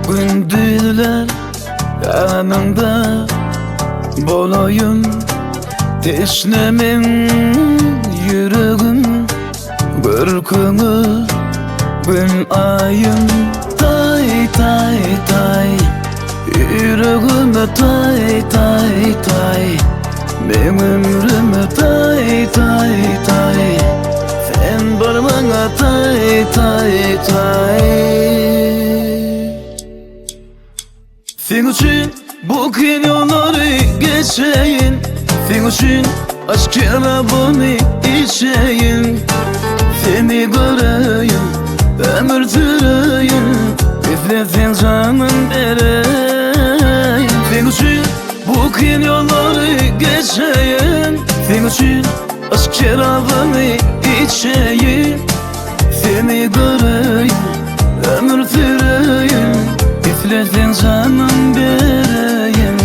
Gündizler ýanyňda bolaýyn Teşne meň ýüregim Görküňe gün aýym Taý taý taý Ýüregime taý taý taý Meň ömrüme taý taý taý Sen bir maňa taý taý taý Seň üçin bu kyn ýollary geçeýin Seň üçin aşk şerabyny içeýin Seni göreýin, ömür süreýin Isleseň janym bereýin Seň üçin bu kyn ýollary geçeýin Seň üçin aşk şerabyny içeýin Seni göreýin, ömür süreýin Isleseň janym bereýin.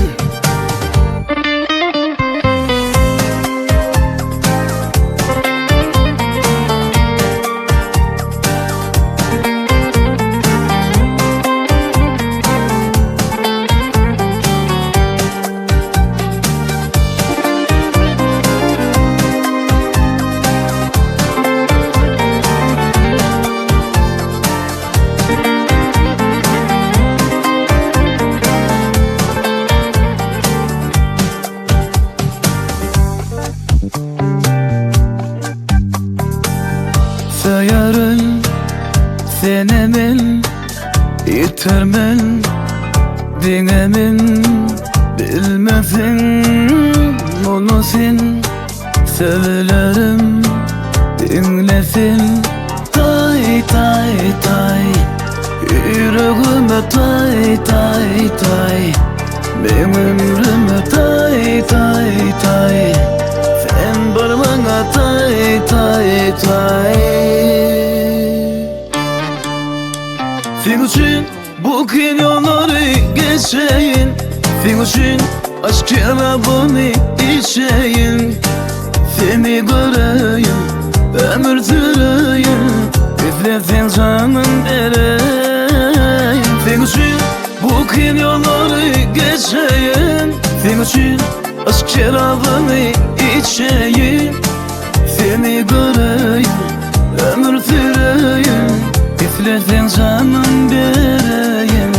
Söýerin seni men Ýitirmen diňe men Bilmeseň muny sen Sözlerim diňle sen Taý taý taý Ýüregime taý taý taý Meň ömrüme taý taý taý Sen bir maňa taý taý taý Seň üçin bu kyn ýollary geçeýin Seň üçin aşk şerabyny içeýin Seni göreýin, ömür süreýin Isleseň janym bereýin Seň üçin bu kyn ýollary geçeýin Seň üçin aşk şerabyny içeýin Seni göreýin, ömür süreýin Isleseň janym bereýin.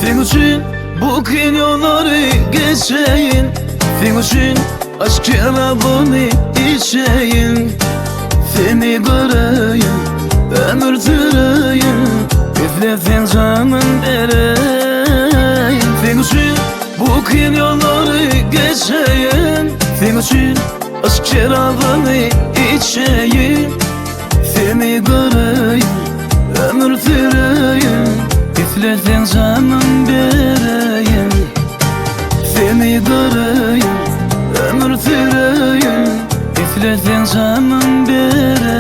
Seň üçin bu kyn ýollary geçeýin Seň üçin aşk şerabyny içeýin Seni göreýin, ömür süreýin Isleseň janym bereýin Seň üçin bu kyn ýollary geçeýin Seň üçin aşk şerabyny içeýin Seni göreýin, ömür süreýin Isleseň janym bereýin Seni göreýin, ömür süreýin Isleseň janym bereýin.